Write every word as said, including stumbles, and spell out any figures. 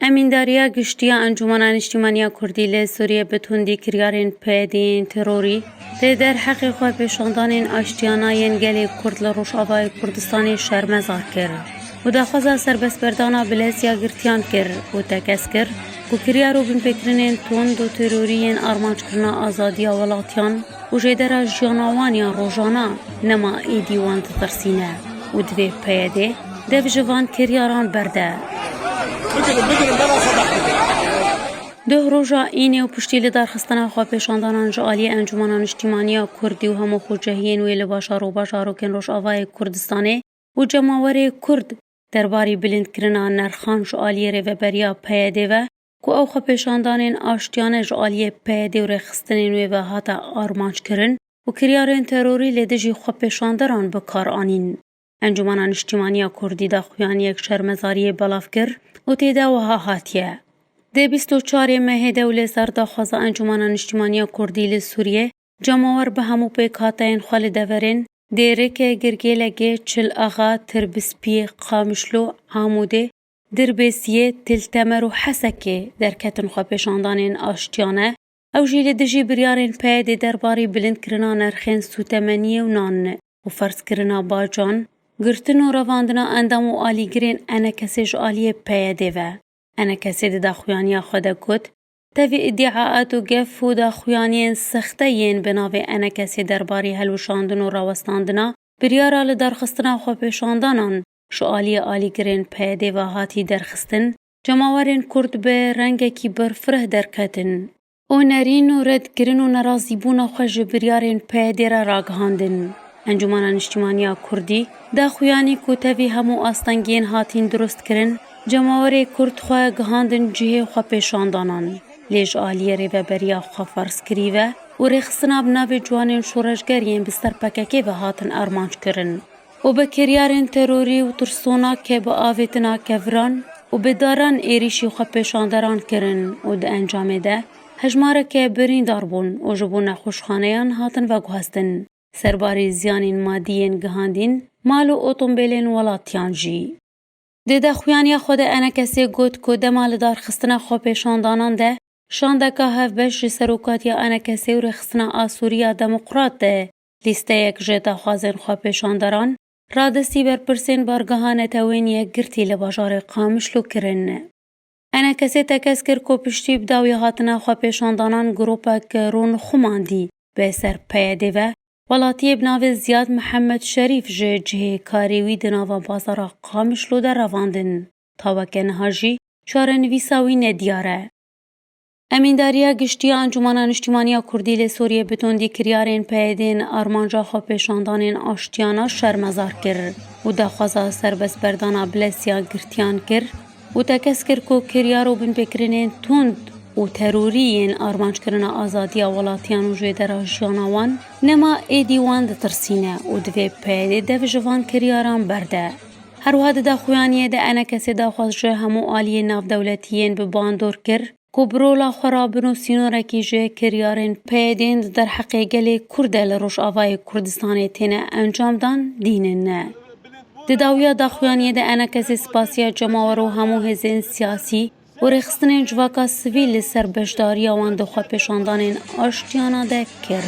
Emîndariya Giştî ya Encûmena Niştîmaniya Kurdî li Sûriyê bi tundî kiryarên PYD'ên terorî li derheqê xwepêşandanên aştiyana yên gelê Kurd li Rojavayê Kurdistanê şermezar kir û daxwaza serbestberdana Bilesiya girtiyan kir û tekez kir ku kiryar û binpêkirinên tund û terorî yên armanckirina azadiya welatiyan û jêdera jiyana wan ya rojana nema êdî wan ditirsîne û divê PYD dev ji van kiryaran berde. Duh roja înê û piştî li darxistina xwepêşandanan ji aliyê Encûmena Niştîmaniya Kurdî û hemû xwecehiyên wê li bajar û bajarokên Rojavayê Kurdistanê û cemawerê Kurd derbarî bilindkirina nerxan ji aliyê rêveberiya PYD ve ku ew xwepêşandanên aştiyane ji aliyê PYD û rêxistinên wê ve hate armanckirin û kiryarên terorî li dijî xwepêşanderan bi kar anîn. Encûmena Niştîmaniya Kurdî daxuyaniyek şermezariyê belav kir û tê de wiha hatiye: Dê bîst û çarê mehê de û li ser daxwaza Encûmena Niştîmaniya Kurdî li Sûriyê, cemawer bi hemû pêkhateyên xwe li deverên Dêrike, Girgêlekê, Çil Axa, Tirbispiyê, Qamişlo, Amûdê, Dirbêsiyê, Til Temer û Hesekê derketin xwepêşandanên aştiyane, ew jî li dijî biryarên PYD'ê derbarî bilindkirina nerxên sûtemeniyê û nan û ferzkirina bacan, girtin û revandina endam û alîgirên ENKS'ê ji aliyê PYD'ê ve. ENKS'ê di daxuyaniya xwe de got, tevî îdiaat û gef û daxuyaniyên sexte yên bi navê ENKS'ê derbarî helwişandin û rawestandina biryara li darxistina xwepêşandanan ji aliyê alîgirên PYD'ê ve hatî derxistin, cemawerên Kurd bi rengekî berfireh derketin û nerîn û redkirin û nerazîbûna xwe ji biryarên PYD'ê re ragihandin. Encûmena Niştîmaniya Kurdî daxuyanî ku tevî hemû astengiyên hatîn dirustkirin, cemawerê Kurd xwe gihandin cihê xwepêşandanan, lê ji aliyê rêveberiya xweferzkirî ve û rêxistina bi navê ciwanên şoreşger yên bi ser PKK'ê ve hatin armanckirin û bi kiryarên terorî û tirsonak bi avêtina keviran û bi daran êrîşî xwepêşanderan kirin û di encamê de hejmareke birîndar bûn û ji bo nexweşxaneyan hatin veguhestin. Serbarî ziyanên madî yên gihandîn, mal û otombêlên welatiyan jî. Di daxuyaniya xwe de ENKS'ê got ku dema li darxistina xwepêşandanan de şandeka hevbeş ji serokatiya ENKS'ê û Rêxistina Asûriya Demokrat de lîsteyek ji daxwazên xwepêşanderan, radestî berpirsên bargeha netewên yekgirtî li bajarê Qamişlo kirin. ENKS'ê tekez kir ku piştî bi dawiya hatina xwepêşandanan grûpek rûnixumandî bi ser PYD'ê ve welatiyê bi navê Ziyad Mihemed Şerîf ji cihê karê wî di nava bazara Qamişlo de revandin. Ta weke niha jî çarenivîsa wî nediyar e. Emîndariya Giştî ya Encûmena Niştîmaniya Kurdî li Sûriyê bi tundî kiryarên PYD'ên armanca xwepêşandanên aştiyana şermezar kir û daxwaza serbestberdana Bilesiya girtiyan kir û tekez kir ku kiryar û binpêkirinên tund û terorî yên armanckirina azadiya welatiyan û jêdera jiyana wan nema êdî wan ditirsîne û divê PYD dev ji van kiryaran berde. Her wiha di daxuyaniyê de ENKS'ê daxwaz ji hemû aliyên navdewletî yên bi bandor kir ku bi rola xwe rabin û sînorekî ji kiryarên PYD'ên di derheqê gelê Kurd de li Rojavayê Kurdistanê têne encamdan dînin. Di dawiya daxuyaniyê de ENKS'ê spasiya cemawer û hemû hêzên siyasî û rêxistinên civaka sivîl li ser beşdariya wan di xwepêşandanên aştiyana de kir.